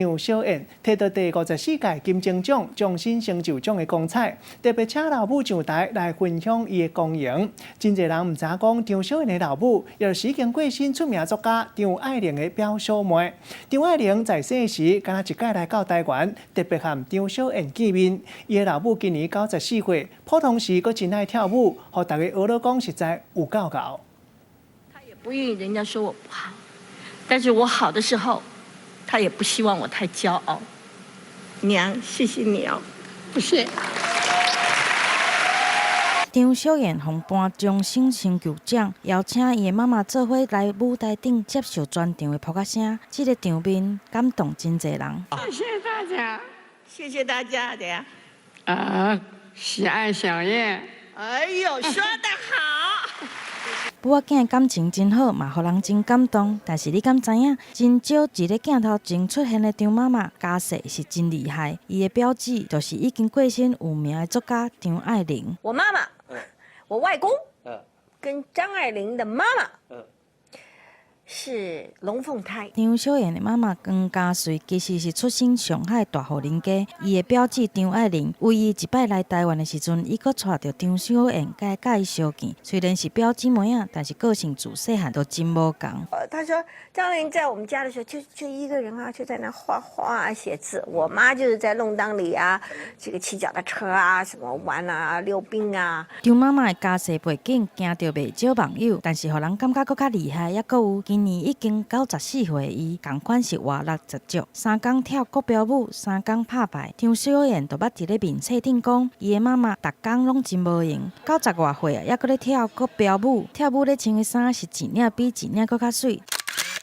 張小燕提到第54屆金鐘獎終身成就獎的光彩，特別請老母上台來分享伊的光榮。真濟人毋知影講張小燕的老母，也就是已經過身出名作家張愛玲的表小妹。張愛玲在世時，敢若一擺來到台灣，特別和張小燕見面。伊的老母今年94歲，普通時閣真愛跳舞，予大家學咧講實在有夠𠢕。他也不願意人家說我不好，但是我好的時候，他也不希望我太驕傲。娘，謝謝你哦，不是。張小燕獲頒終身成就獎，邀請伊的媽媽做伙來舞台頂接受全場的噗仔聲，這個場面感動真濟人。謝謝大家，謝謝大家的。啊，喜愛小燕。哎呦，說得好。母仔囝的感情真好，嘛予人真感動。但是你敢知影，真少佇咧鏡頭前出現的張媽媽家世是真厲害。伊的表姊就是已經過身有名的作家張愛玲。我媽媽，我外公，跟張愛玲的媽媽，是龍鳳胎。張小燕的媽媽江嘉穗其實是出身上海大戶人家，伊的表姊張愛玲唯一一擺來台灣的時陣，伊閣帶著張小燕佮伊相見。雖然是表姊妹仔，但是個性自細漢都真無仝。他說張愛玲在我們家的時候，就一個人啊，就在那畫畫啊、寫字。我媽就是在弄堂裡啊，這個騎腳踏車啊，什麼玩啊、溜冰啊。張媽媽的家世背景驚著袂少網友，但是予人感覺閣較厲害，抑閣有今年已經94歲的伊，仝款是活力十足。三工跳國標舞，三工拍牌。張小燕就捌佇咧面冊頂講，伊的媽媽逐工攏真無閒，九十外歲啊，猶閣咧跳國標舞，跳舞咧穿的衫是一領比一領閣較媠。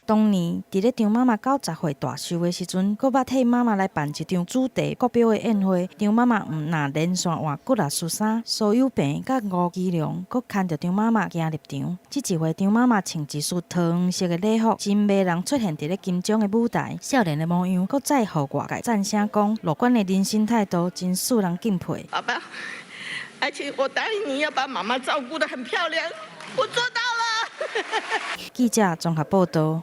當年佇咧張媽媽90歲大壽的時陣，閣捌替媽媽來辦一場主題國標的宴會。張媽媽毋但連續換幾若束衫，蘇有朋佮吳奇隆閣牽著張媽媽行入場。這一回張媽媽穿一束桃黃色的禮服，真迷人出現佇咧金鐘的舞台，少年的模樣，閣再予外界讚聲講，樂觀的人生態度真使人敬佩。爸爸，而且我答應你要把媽媽照顧得很漂亮，我做到了。記者綜合報道。